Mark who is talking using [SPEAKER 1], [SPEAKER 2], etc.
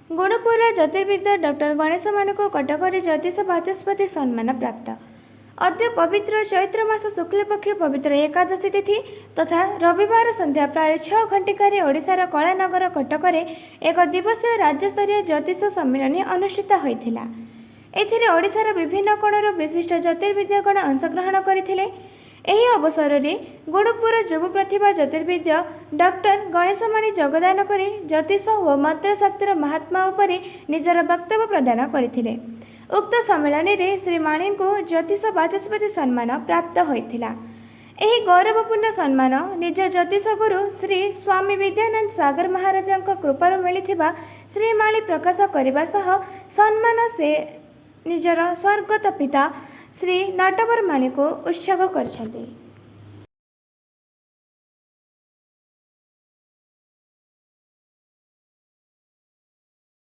[SPEAKER 1] ଗୁଣପୁରର ଜ୍ୟୋତିର୍ବିଦ doctor Ganesh ମାଣିଙ୍କୁ କଟକରେ ଜ୍ୟୋତିଷ ବାଚସ୍ପତି ସମ୍ମାନ ପ୍ରାପ୍ତ। ଅଦ୍ୟ ପବିତ୍ର ଚୈତ୍ର ମାସ ଶୁକ୍ଳପକ୍ଷ ପବିତ୍ର ଏକାଦଶୀ ତିଥି ତଥା ରବିବାର ସନ୍ଧ୍ୟା ପ୍ରାୟ 6 ଘଣ୍ଟିକାରେ ଓଡ଼ିଶାର କଳାନଗର କଟକରେ ଏକ ଦିବସୀୟ ରାଜ୍ୟସ୍ତରୀୟ ଜ୍ୟୋତିଷ ସମ୍ମିଳନୀ ଅନୁଷ୍ଠିତ ହୋଇଥିଲା। ଏଥିରେ ଓଡ଼ିଶାର ବିଭିନ୍ନ କୋଣରୁ ବିଶିଷ୍ଟ ଜ୍ୟୋତିର୍ବିଦ୍ୟଗଣ ଅଂଶଗ୍ରହଣ କରିଥିଲେ। ଏହି ଅବସରରେ ଗୁଣପୁର ଯୁବ ପ୍ରତିଭା ଜ୍ୟୋତିର୍ବିଦ୍ୟ ଡକ୍ଟର ଗଣେଶମାଣି ଯୋଗଦାନ କରି ଜ୍ୟୋତିଷ ଓ ମନ୍ତ୍ରଶକ୍ତିର ମହାତ୍ମ୍ୟ ଉପରେ ନିଜର ବକ୍ତବ୍ୟ ପ୍ରଦାନ କରିଥିଲେ। ଉକ୍ତ ସମ୍ମିଳନୀରେ ଶ୍ରୀ ମାଣିଙ୍କୁ ଜ୍ୟୋତିଷ ବାଚସ୍ପତି ସମ୍ମାନ ପ୍ରାପ୍ତ ହୋଇଥିଲା। ଏହି ଗୌରବପୂର୍ଣ୍ଣ ସମ୍ମାନ ନିଜ ଜ୍ୟୋତିଷ ଗୁରୁ ଶ୍ରୀ ସ୍ୱାମୀ ବିଦ୍ୟାନନ୍ଦ ସାଗର ମହାରାଜଙ୍କ କୃପାରୁ ମିଳିଥିବା ଶ୍ରୀ ମାଳି ପ୍ରକାଶ କରିବା ସହ ସମ୍ମାନ ସେ ନିଜର ସ୍ୱର୍ଗତ ପିତା ଶ୍ରୀ ନଟବର ମାଣିଙ୍କୁ ଉତ୍ସର୍ଗ କରିଛନ୍ତି।